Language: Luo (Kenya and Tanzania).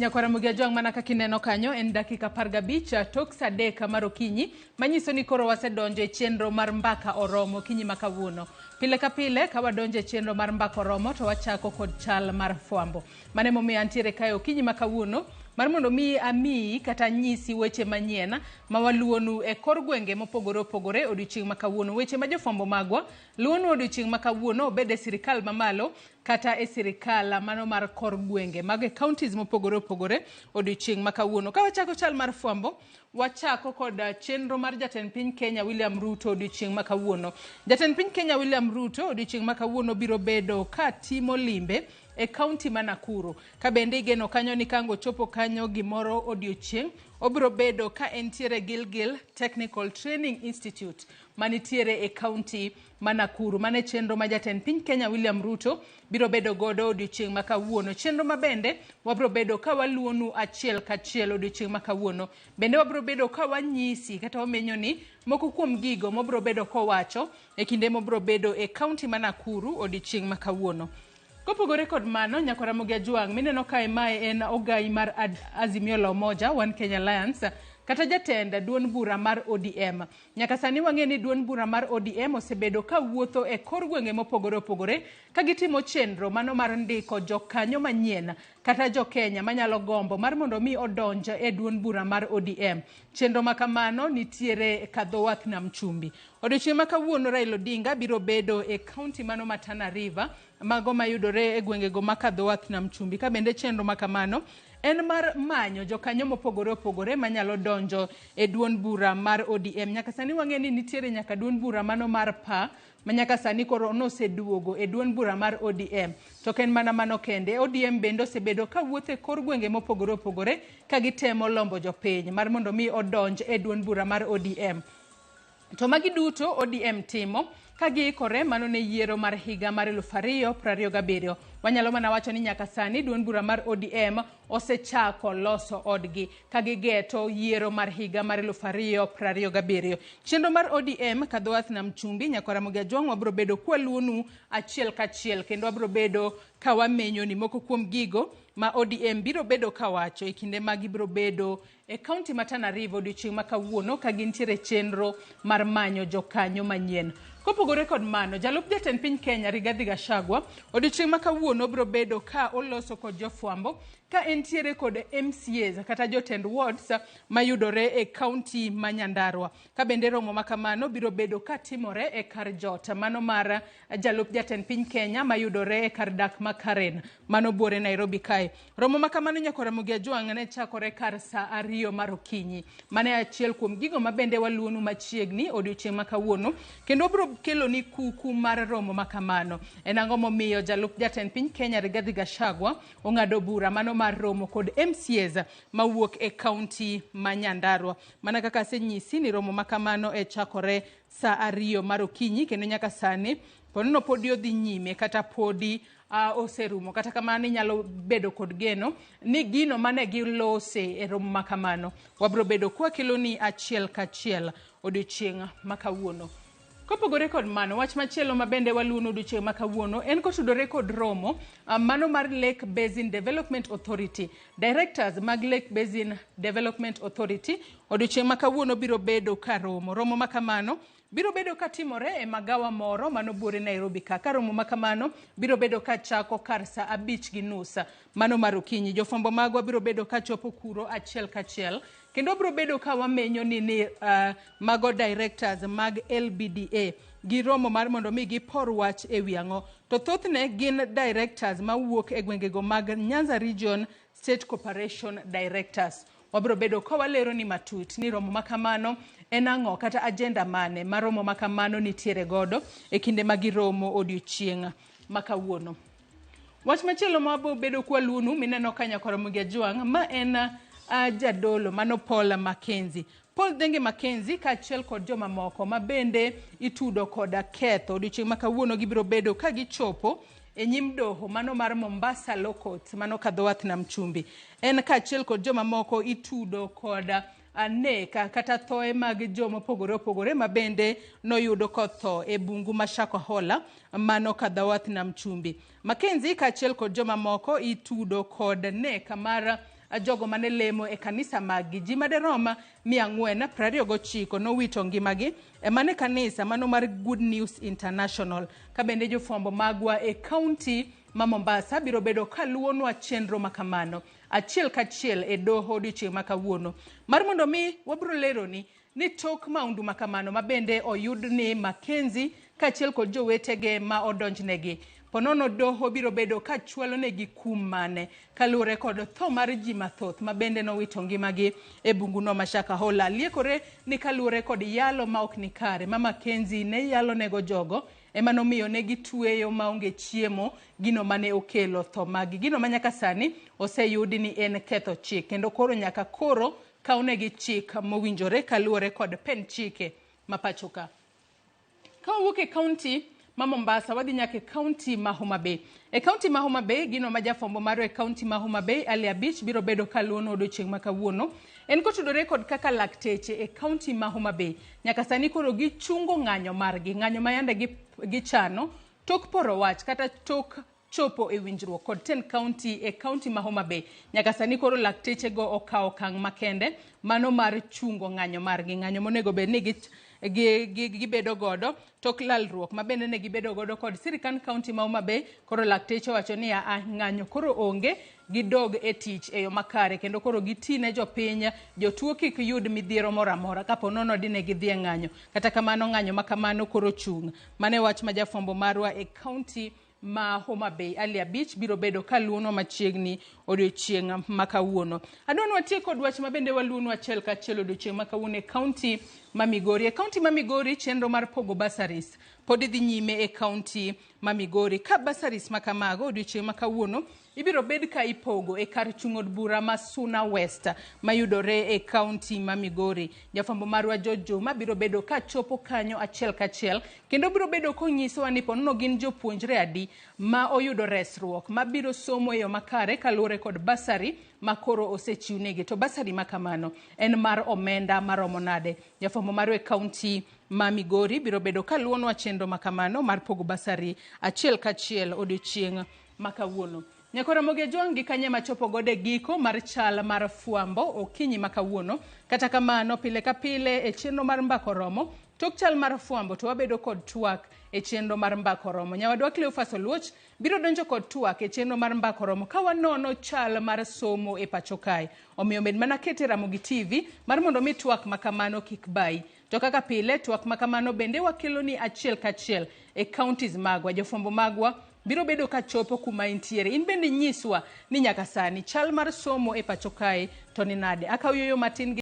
Nyakwara Ramogi Ajwang' mana kaka ineno kanyo en dakika 15 tok saa 3 mar okinyi manyiso ni koro wasedonjo e chenro mar mbaka oromo okinyi ma kawuono. Pile ka pile ka wadonjo e chenro mar mbaka oromo to wachako kod chal mar fwambo. Mano emomiyo antiere kae okinyi ma kawuono mar mondo mi amiyi kata anyisi weche manyien ma waluwonu e kor gwenge mopogore opogore odiochieng' ma kawuono. Weche ma jofwambo magwa luwonwa odiochieng' ma kawuono obed e sirikal mamalo kata e sirikal mano mar kor gwenge mago e counties mopogore opogore odiochieng' ma kawuono. Ka wachako chal mar fwambo, wachako kod chenro mar jatend piny Kenya William Ruto odiochieng' ma kawuono. Jatend piny Kenya William Ruto odiochieng' ma kawuono biro bedo ka timo limbe e kaunti ma Nakuru. Ka bende igeno kanyo ni kango chopo kanyo gimoro odiochieng', obiro bedo ka entiere Gilgil Technical Training Institute manitiere e kaunti ma Nakuru. Mano e chenro ma jatend piny Kenya William Ruto biro bedo godo odiochieng' ma kawuono. Chenro ma bende wabiro bedo ka waluwonu achiel kachiel odiochieng' ma kawuono. Bende wabiro bedo ka wanyisi kata wamenyo ni moko kuom gigo mobiro bedo kowacho e kinde mobiro bedo e kaunti ma Nakuru odiochieng' ma kawuono. Kopogore kod mano, Nyakwar Ramogi Ajwang' mineno kae mae en ogai mar Azimio la Umoja One Kenya Alliance kata jatend duond bura mar ODM. Nyaka sani wang'e ni duond bura mar ODM osebedo ka wuotho e kor gwenge mopogore opogore ka gitimo chenro mano mar ndiko jokanyo manyien kata jo Kenya manyalo gombo mar mondo mi odonj e duond bura mar ODM. Chenro ma kamano nitiere Kadhowath Nam Chumbi. Odiochieng' ma kawuono Raila Odinga biro bedo e kaunti mano ma Tana River, mago mayudore e gwengego ma Kadhowath Nam Chumbi. Ka bende chenro ma kamano en mar manyo jokanyo mopogore opogore manyalo donjo e duond bura mar ODM. Nyaka sani wang'e ni nitiere nyaka duond bura mano mar PA ma nyaka sani koro noseduogo e duond bura mar ODM. To ok en mana mano kende, ODM bende osebedo ka wuotho e kor gwenge mopogore opogore ka gitemo lombo jopiny mar mondo mi odonj e duond bura mar ODM. To magi duto ODM timo ka giikore mano ne yiero mar higa mar 2027. Wanyalo mana wacho ni nyaka sani duond bura mar ODM osechako loso odgi ka gigeto yiero mar higa mar 2027. Chenro mar ODM Kadhowath Nam Chumbi nyaka Ramogi Ajwang' wabiro bedo kwaluwonu achiel kachiel kendo wabiro bedo ka wamenyo ni moko kuom gigo ma ODM biro bedo kawacho e kinde ma gibiro bedo e kaunti ma Tana River odiochieng' ma kawuono ka gintiere chenro mar manyo jokanyo manyien. Kopogore kod mano, jalup jatend piny Kenya Rigathi Gachagua odiochieng' ma kawuono biro bedo ka oloso kod jofwambo ka entiere kod MCAs kata jotend wards mayudore e kaunti ma Nyandarua. Ka bende romo ma kamano biro bedo ka timore e kar jot mano mar jalup jatend piny Kenya mayudore e kar dak ma Karen mano buore Nairobi kae. Romo ma kamano nyaka Ramogi Ajwang' ne chakore kar saa 2 mar okinyi. Mano e achiel kuom gigo ma bende waluwonu machiegni odiochieng' ma kawuono kendo wabiro keloni kuku mar romo ma kamano. En ang'o momiyo jalup jatend piny Kenya Rigathi Gachagua ong'ado bura mano mar romo kod MCAs mawuok e kaunti ma Nyandarua. Mana kaka asenyisi ni romo ma kamano e chakore saa 2 mar okinyi kendo nyaka sani ponono podi odhi nyime kata podi oserumo. Kata kamano inyalo bedo kod geno ni gino mane gilose e romo ma kamano wabiro bedo kwakeloni achiel kachiel odiochieng' ma kawuono. Kopogore kod mano, wach machielo ma bende waluwono odiochieng' ma kawuono en kotudore kod romo mano mar Lake Basin Development Authority. Directors mag Lake Basin Development Authority odiochieng' ma kawuono biro bedo ka romo. Romo ma kamano biro bedo ka timore e magawa moro mano buore Nairobi ka. Ka romo ma kamano biro bedo ka chako kar saa 5:30 mano mar okinyi. Jofwambo magwa biro bedo ka chopo kuro achiel kachiel kendo biro bedo ka wamenyo ni mago directors mag LBDA gi romo mar mondo mi gipor wach e wi ang'o. To thothne gin directors mawuok e gwengego mag Nyanza Region State Corporation Directors. Wabiro bedo ka walero ni matut ni romo ma kamano en ang'o kata agenda mane ma romo ma kamano nitiere godo e kinde ma giromo odiochieng' ma kawuono. Wach machielo ma wabiro bedo kwa luonu mineno ka Nyakwar Ramogi Ajwang' ma en jadolo mano Paul Mackenzie. Paul Dhenge Mackenzie kaachiel kod jomamoko ma bende itudo koda ketho odiochieng' ma kawuono gibiro bedo ka gichopo e nyim doho mano mar Mombasa Law Courts mano Kadhowath Nam Chumbi. En kaachiel kod jomamoko itudo kod nek kata thoe mag jomopogore opogore ma bende noyudo kotho e bungu ma Shakahola mano Kadhowath Nam Chumbi. Mackenzie kaachiel kod jomamoko itudo kod nek mar Jogo mane lemo e kanisa maggi ji maderom 429 nowito ngimagi e mane kanisa mano mar Good News International. Ka bende jofwambo magwa e kaunti ma Mombasa biro bedo kaluwonwa chenro makamano achiel kachiel e doho odiochieng' ma kawuono. Mar mondo mi wabiro leroni ni tok maundu makamano ma bende oyud ni Mackenzie kaachiel kod jowetege ma odonjnegi, ponono doho biro bedo ka chwalo negi kum mane kaluwore kod tho mar ji mathoth ma bende nowito ngimagi e bunguno ma Shakahola. Liekore ni kaluwore kod yalo ma ok ni kare ma Mackenzie ne yalo nego jogo ema nomiyo ne gitweyo maonge chiemo, gino mane okelo tho magi, gino ma nyaka sani oseyudi ni en ketho chik kendo koro nyaka koro kawnegi chik mowinjore kaluwore kod pen chike ma pacho ka. Ka wawuok e kaunti ma Mombasa wadhi nyaka e kaunti ma Homa Bay. E kaunti ma Homa Bay, gino ma jafwambo marwa e kaunti ma Homa Bay Ali Abich biro bedo kaluwono odiochieng' ma kawuono en kotudore kod kaka lakteche e kaunti ma Homa Bay nyaka sani koro gichungo ng'anyo margi, ng'anyo ma yande gichano tok poro wach kata tok chopo e winjruok kod tend kaunti e kaunti ma Homa Bay. Nyaka sani koro lakteche go okawo okang' makende mano mar chungo ng'anyo margi, ng'anyo monego bed ni gibedo godo tok lalruok ma bende ne gibedo godo kod sirikand kaunti ma Homa Bay. Koro lakteche owacho ni aa, ng'anyo koro onge, gidog e tich e yo makare kendo koro giti ne jopiny, jotuo kik yud midhiero moro amora kapo nono dine gidhi e ng'anyo. Kata kamano ng'anyo ma kamano koro chung'. Mano e wach ma jafwambo marwa e kaunti ma Homa Bay Ali Abich biro bedo kaluwonwa machiegni odiochieng' ma kawuono. Adwa ni watiek kod wach ma bende waluwonwa achiel kachiel odiochieng' ma kawuono e kaunti ma Migori. E kaunti ma Migori chenro mar pogo bursaries pod dhi nyime e kaunti ma Migori. Ka bursaries ma kamago odiochieng' ma kawuono ibiro bed ka ipogo e kar chung' od bura ma Suna West mayudore e kaunti ma Migori. Jafwambo marwa George Juma biro bedo ka chopo kanyo achiel kachiel kendo biro bedo konyisowa ni ponono gin jopuonjre adi ma oyudo resruok mabiro somo e yo makare kaluwore kod basari ma koro osechiwnegi. To basari ma kamano en mar omenda maromo nade? Jafwambo marwa e kaunti ma Migori biro bedo kaluwonwa chenro ma kamano mar pogo basari achiel kachiel odiochieng' ma kawuono. Nyakora Ramogi Ajwang' gi kanye machopo godo e giko mar chal mar fwambo okinyi ma kawuono. Kata kamano pile ka pile e chenro mar Mbaka Oromo, tok chal mar fwambo to wabedo kod twak e chenro mar Mbaka Oromo. Nyawadwa Cleophas Oluoch biro donjo kod twak e chenro mar Mbaka Oromo ka wanono chal mar somo e pacho kae. Omiyo med mana kete Ramogi TV mar mondo mi twak ma kamano kik bayi. To kaka pile twak ma kamano bende wakelo ni achiel kachiel e counties magwa, jofwambo magwa biro bedo ka chopo kuma intiere. In bende nyiswa ni nyaka sani chal mar somo e pacho kae to ni nade. Akaw yueyo matin gi